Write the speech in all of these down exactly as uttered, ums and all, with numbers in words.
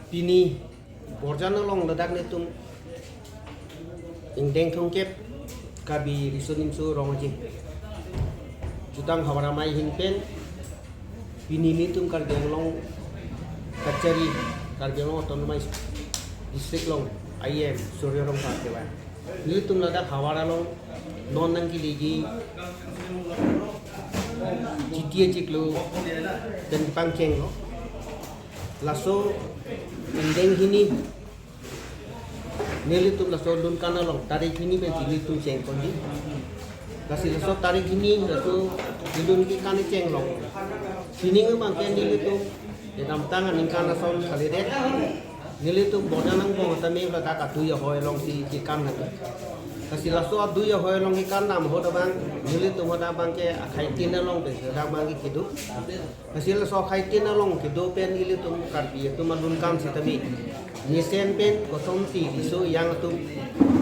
Pini Borjan along ladak netum ingdeng thomkep Karbi Riso Nimso Rong Aje jutang havar amei ahin pen pini netum Karbi Anglong kachari, Karbi Anglong Autonomous District along I M Surjya Rongphar kevan. Netum ladak havar along non nangkeleji chiti achiklo pen pangchenglo. Laso ingdeng hini nelitum laso lun kan along tarik hini pensi nelitum chengponji. Lasi laso tarik hini laso lun kekan chenglong. Sining abangke nelitum kedamtang aningkan ason kalidet nelitum Borjan angbong tame ladak adui ahoi alongsi kekan nang. Lasi laso adui ahoi along kekan dam ahut abang nelitum hadak abangke akhai tin along pen hadak abangke kedo. Lasi laso akhai tin along kedo pen ilitum Karbi atum alun kan sitame mesen pen kosonsi riso ejang atum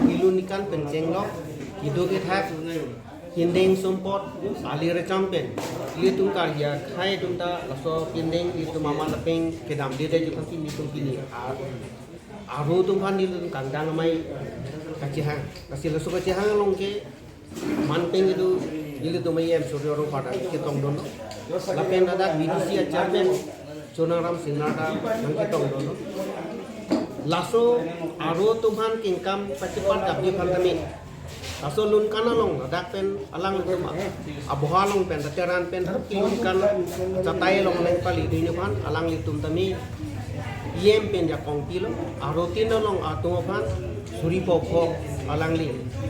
ilun ikan pen chenglok kedo kethak, hindeng sumpot, ali racham pen ilitum Karbi akhai atum ta laso pindeng ilitum aman apeng kedamde dai jutang si ilitum pini a-, aro atum aphan ilitum kangdang amei kachehang. Lasi laso kachehang along ke man pen kedo ilitum I M Surjya Rongphar ta ketongdunlo. Lapen ladak B D C a chairman Chonang Ram Singnar ta nangketongdunlo. Laso aro atum aphan kengkam pachipat kapji aphan tame laso lun kan along ladak pen alanglitum aboha along pen dateran pen hap kilun kan chatai along nangpali dini aphan alanglitum tame I M pen jakong pilo, aro tin along atum aphan suri pokho alangli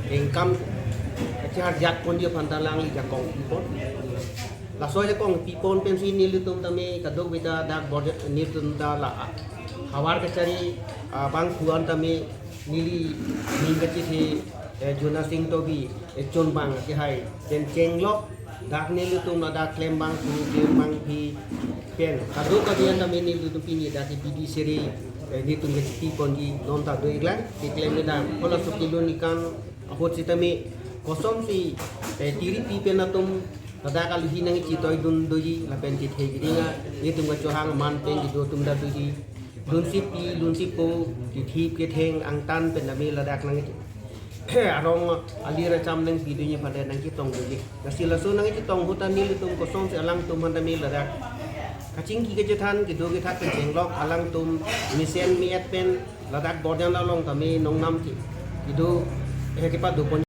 kengkam kacharjak ponji aphan ta alangli jakong pipon. Laso jakong pipon pensi nelitum tame kadokave ta dak Borjan nelitum ta la havar kachari abang kuan tame neli ning kachethe, eh, Jona Sing Tobi, eh, chonbang kehai pen chenglok dak nelitum ladak klembang su klembang phi pen kadokave an tame nelitum pini dak ke B D C re, eh, nelitum kachiti ponji non ta do-iklang keklem dam. Halaso kelun ikan ahut sitame kosonsi, eh, tiripi pen atum ladak aluhi nangchitoidun doji lapen chithe giri nga nelitum kachohang man pen kedo atum ta doji. Lunsi pi, lunsi po, kithip kitheng angtan pen tame ladak nang arong ali racham nangpidunji aphan ta nangchetong doji. Lasi laso nangchetong ahut ta nelitum kosonsi alangtum aphan tame ladak kachingki kachethan kedo kethak pen chenglok alangtum mesen me-et pen ladak Borjan along tame nongnam ke kedo, eh, kepado pon